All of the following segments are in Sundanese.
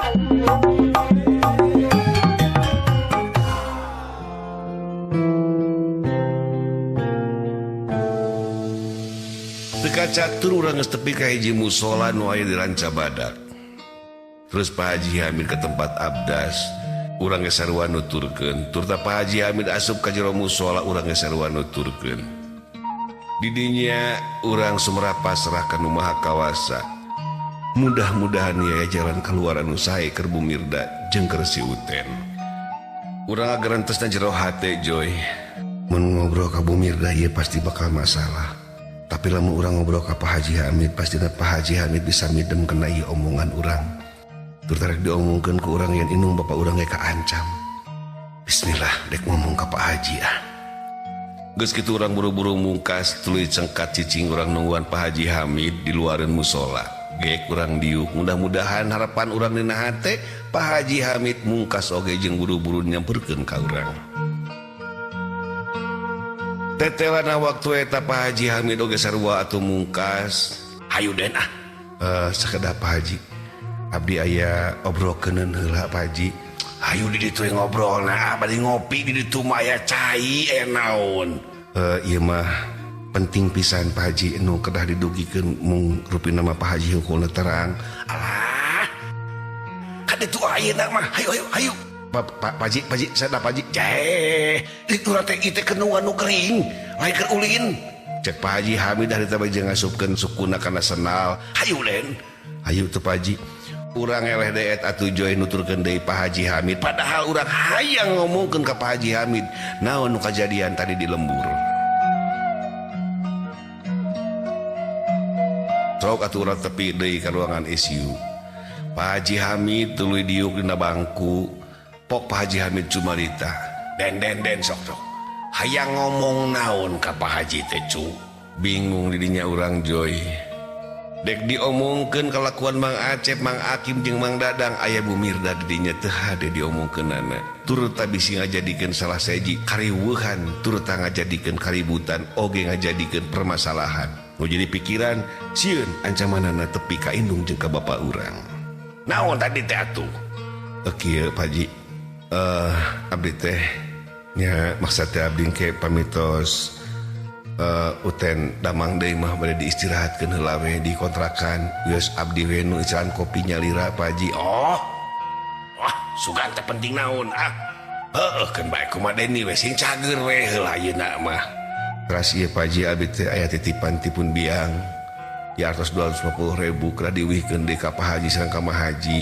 Teu kacatur urang geus tepi ka hiji musola nu aya di Ranca Badak. Terus Pak Haji Hamid ke tempat abdas, urang ge sarua nuturkeun. Turta Pak Haji Hamid asup ka jero musola, urang ge sarua nuturkeun. Didinya urang sumerap pasrah ka Nu Maha Kawasa. Mudah-mudahan ya jalan keluar anu sae keur Bu Mirda jeung keur si Uten. Urang agerentesna jero hate Joy. Mun ngobrol ka Bu Mirda ieu pasti bakal masalah. Tapi lamun urang ngobrol ka Pak Haji Hamid, pastina Pak Haji Hamid bisa midem kena ieu omongan urang. Tur tarek diomongkeun ku urang yen indung bapak urang ge kaancam. Bismillah, dek ngomong ka Pak Haji ah. Geus kitu urang buru-buru mungkas tuluy cengkat cicing urang nungguan Pak Haji Hamid di luareun musola. Gek urang diuk, mudah-mudahan harapan urang dina hate Pak Haji Hamid mungkas oge jeung buru-buru nyamperkeun ka urang. Tetelana waktu eta Pak Haji Hamid oge sarua atuh mungkas. Hayu den ah. Sakedap Pak Haji. Abdi aya obrolkeuneun heula Pak Haji. Hayu di ditu ngobrolna, ah bari ngopi di ditu mah aya cai aya naon. Ieu mah penting pisan Pak Haji nu kedah didugikeun mung rupina mah Pak Haji hungkulna terang. Alah. Ka ditu ayeuna mah. Hayu hayu hayu. Pak Haji, Pak Haji, sadap Pak Haji. Jeh, ditu teh ieu teh kenungan nu gering, lain keur ulin. Cek Pak Haji Hamid harita bae jeung ngasupkeun sukuna kana sendal. Hayu den. Hayu teu Pak Haji. Urang eleh deet atuh Joy nuturkeun deui Pak Haji Hamid. Padahal urang hayang ngomongkeun ka Pak Haji Hamid naon nu kajadian tadi di lembur. Sok atuh urang tepi deui ka ruangan ICU. Pak Haji Hamid tuluy diuk dina bangku. Pok Pak Haji Hamid cumarita. Den den den sok sok. Hayang ngomong naon ka Pak Haji teh cu. Bingung didinya urang Joy. Dek diomongkeun kalakuan Mang Acep, Mang Akim jeung Mang Dadang aya Bu Mirda didinya teu hade diomongkeunana. Turta bisi ngajadikeun salah seji kariweuhan, turta ngajadikeun kaributan oge ngajadikeun permasalahan. Nu jadi pikiran sieun ancamanana tepi ka indung jeung ka bapa urang. Naon tadi teh atuh? Kieu Pak Haji. Abdi teh nya maksad teh abdi ke pamitos Uten damang deui mah bade diistirahatkeun heula we di kontrakan. Geus abdi we nu icalan kopi nyalira Pak Haji. Oh. Wah, sugan teh penting naon ah. Heueuh keun bae kumaha Deni we sing cager we heula ayeuna mah. Teras ieu Pak Haji abdi teh aya titipan tipun biang. Di atas 250.000 keur diwihkeun deui ka Pak Haji sareng ka Mah Haji.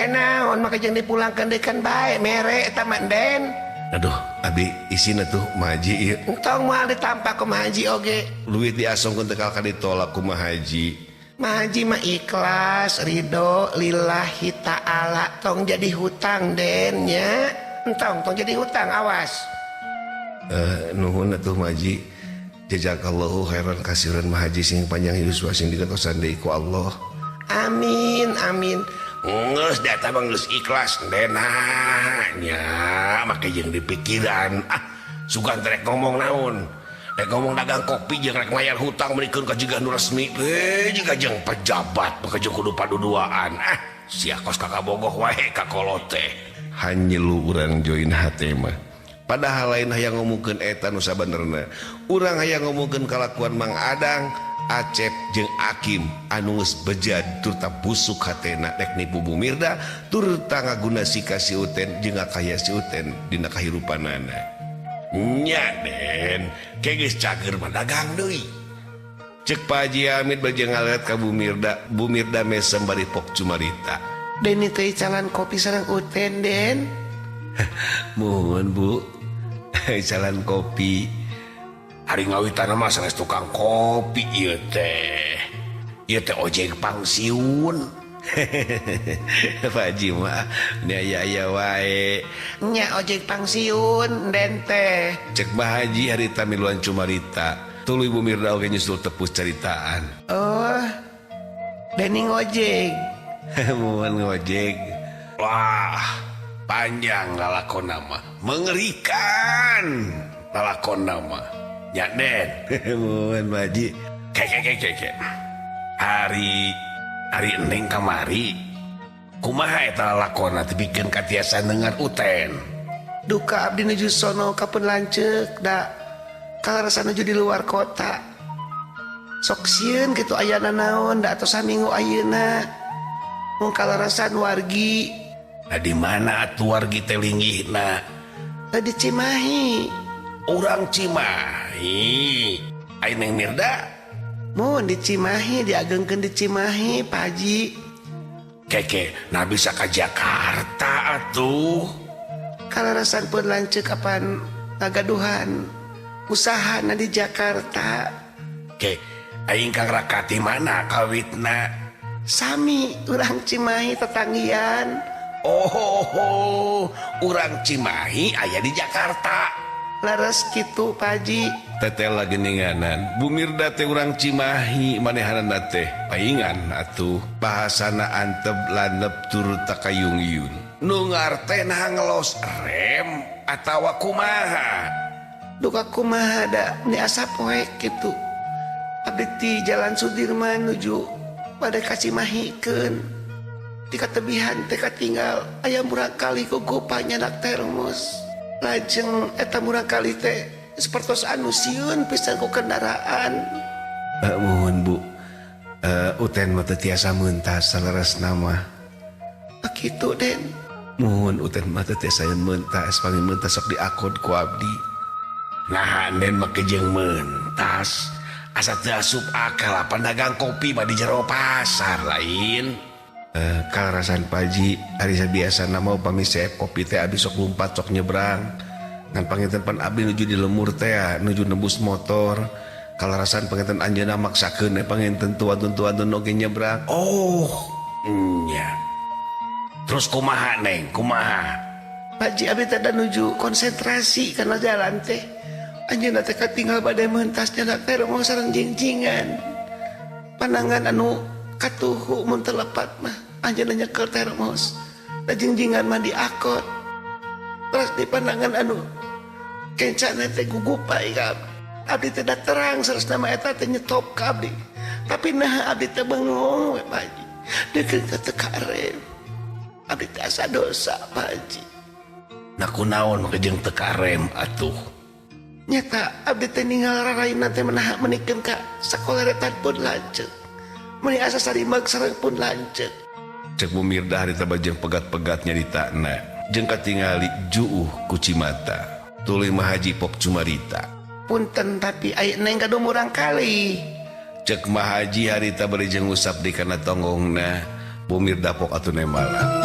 Naon maka jeung dipulangkeun deui kan bae mere eta mah Den. Aduh, abdi isina tuh Mah Haji ieu. Entong moal ditampak ku Mah Haji oge. Duit diasongkeun teh kalka ditolak ku Mah Haji. Mah Haji mah ikhlas, ridho lillahi ta'ala, tong jadi hutang Den nya. Entong tong jadi hutang awas. Nuhun atuh Mah Haji. Jazakallahu khairan kasiran Mah Haji sing panjang yuswa sing digentosan deui ku Allah. Amin amin. Geus da eta mah geus ikhlas dena nya make jeung dipikiran. Ah, sugan teh rek ngomong naon? Rek ngomong dagang kopi jeung rek mayar hutang meurikeun ka jiga nu resmi. Jiga jeung pejabat make jeung kudu paduduaan. Ah, sia kos ka kabogoh wae ka kolot teh. Hanyelu urang join hate mah. Padahal lain hayang ngomongkeun eta nu sabenerna. Urang hayang ngomongkeun kalakuan Mang Adang, Acep jeung Akim anu geus bejad turta busuk hatena rek nipu Bu Mirda turta ngaguna si ka si Uten jeung ngakaya si Uten dina kahirupanana. Nya Den, ke geus cager mah dagang deui. Cek Pak Haji Hamid bade ngaliat ka Bu Mirda, Bu Mirda mesem bari pok cumarita. Deni teh calan kopi sareng Uten Den. Muhun Bu. Calan kopi. Hari ngawitan mah sanes tukang kopi ieu teh. Ieu teh ojek pangsiun. Pak Haji mah nya aya-aya wae. Nya ojek pangsiun Den teh. Cek Pak Haji harita miluan cumarita. Tuluy Bu Mirda oge nyusul tepus caritaan. Oh. Deni ngojek. Muhun ngojek. Wah, panjang lalakon nama. Mengerikan lalakon nama. Ya Den. Muhun Pak Haji. Kek kek kek kek. Hari hari Eneng kamari. Kumaha eta lalakonna teh pikeun katiasa nengar Uten? Duka abdi nuju sono ka pun lanceuk da kalarasa nuju di luar kota. Sok sieun kitu ayana naon da atos saminggu ayeuna. Mung kalarasan wargi. Nah di mana atuh wargi teh linggihna? Di Cimahi. Urang Cimahi. Ai Neng Mirda? Mun di Cimahi diagengkeun di Cimahi Pak Haji. Keke, nah bisa ke Jakarta atuh. Kalarasan pun lanceuk kapan ngagaduhan usaha na di Jakarta. Ke, aing Kang Raka ti mana kawitna? Sami urang Cimahi tetanggian. Oh, urang Cimahi aya di Jakarta. Leres kitu Pak Haji. Teteh geninganan Bu Mirda teh urang Cimahi manehanana teh paingan atuh bahasana antep landep turut takayung-yun. Nu ngarteh nah ngelos rem atawa kumaha? Duka kumaha da ni asa poek kitu. Abdi ti Jalan Sudirman nuju pada ka Cimahikeun. Di katebihan teh katinggal aya murang kali gugupa nyanak termos. Lajeng eta murang kali teh sapertos anu sieun pisan ku kendaraan. Muhun Bu. Uten mah teu tiasa meuntas saleresna mah. Kitu Den. Muhun Uten mah teu tiasa meuntas, pami meuntas sok diakod ku abdi. Nah, Den mah jeung meuntas. Asa teu asup akal pedagang kopi mah di jero pasar lain. Kalarasan Pak Haji ari sabiasana mah upami seep kopi teh abdi sok lumpat sok nyebrang. Ngan panginten pan abdi nuju di lemur teh nuju nembus motor. Kalarasan panginten anjeunna maksakeun panginten tuantun-tuantun oge nyebrang. Oh, nya. Terus kumaha Neng, kumaha? Pak Haji abdi teh nuju konsentrasi kana jalan teh. Anjeunna teh katinggal bade mentas nya teh mau sareng jingjingan. Pandangan anu katuhu mun teu lepat mah anjeunna nyekel termos. Da jingjingan mah diakot. Terus di pandangan anu kencana teh gugupai ka abdi teh da terang saresna mah eta teh nyetop ka abdi. Tapi nah abdi teh bengong we Pak Haji. Deukeut teh karem. Abdi teh asa dosa Pak Haji. Nah kunaon make jeung teu karem atuh? Nyata abdi teh ninggal raraina teh menaha menikeun ka sakoleretan pun lanceuk. Meuni asa sarimag sareng pun lanceuk. Cek Bu Mirda harita bajeng pegat-pegat nyaritana. Jeung katingali juuh ku cimata. Tuluy Mah Haji pok cumarita. Punten tapi aya neng gaduh murang kali. Cek Mah Haji harita bari jeung ngusap di kana tonggongna. Bu Mirda pok atuh nemala.